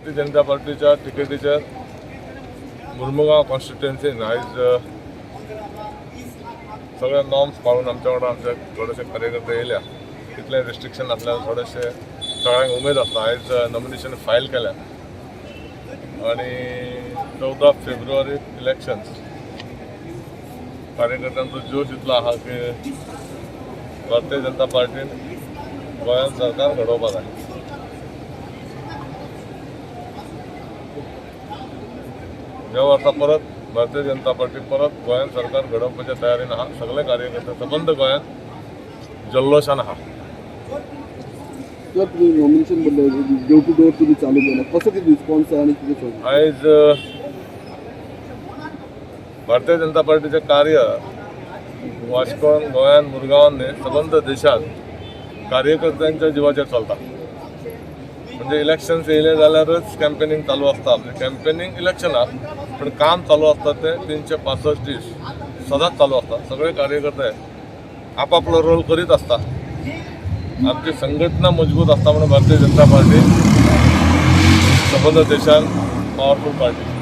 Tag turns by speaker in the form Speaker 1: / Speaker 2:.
Speaker 1: भारतीय जनता पार्टीच्या तिकेटीचेर मुर्मुगांव कॉन्स्टिट्युएन्सीन आयज सगळे नॉर्म्स पाळून आमच्या वांगडा आमचे थोडेशे कार्यकर्ते येयल्या. तितले रिस्ट्रिक्शन आसल्यार थोडेशे सगळ्यांक उमेद आसता. आयज नॉमिनेशन फायल केल्या आणि 14 फेब्रुवारी इलेक्शन्स. कार्यकर्त्यांचो जोश इतलो आहा की भारतीय जनता पार्टीन गोंयांत सरकार घडोवपाक जाय. ह्या वर्सा परत भारतीय जनता पार्टी परत गोंयांत सरकार घडोवपाच्या तयारीन आहा. सगळे कार्यकर्ते सबंद गोंयांत जल्लोशान आहा.
Speaker 2: सर, तुम्ही नॉमिनेशन बदल डोर टू डोर तुम्ही चालू केलं, कसं किती रिस्पॉन्स आहे आणि किती चालू?
Speaker 1: आयज भारतीय जनता पार्टीचें कार्य वास्कोन, गोंयान, मुरगांवान न्ही, सबंद देशात कार्यकर्त्यांच्या जिवाचेर चलता. म्हणजे इलेक्शन्स येयले जाल्यारच कॅम्पेनिंग चालू आसता. म्हणजे कॅम्पेनिंग इलेक्शनाक, पण काम चालू आसता ते 365 दीस सदांच चालू आसता. सगळे कार्यकर्ते आपापलो रोल करीत आसता. आमची संघटना मजबूत आसता म्हणून भारतीय जनता पार्टी सबंद देशान पावरफूल पार्टी.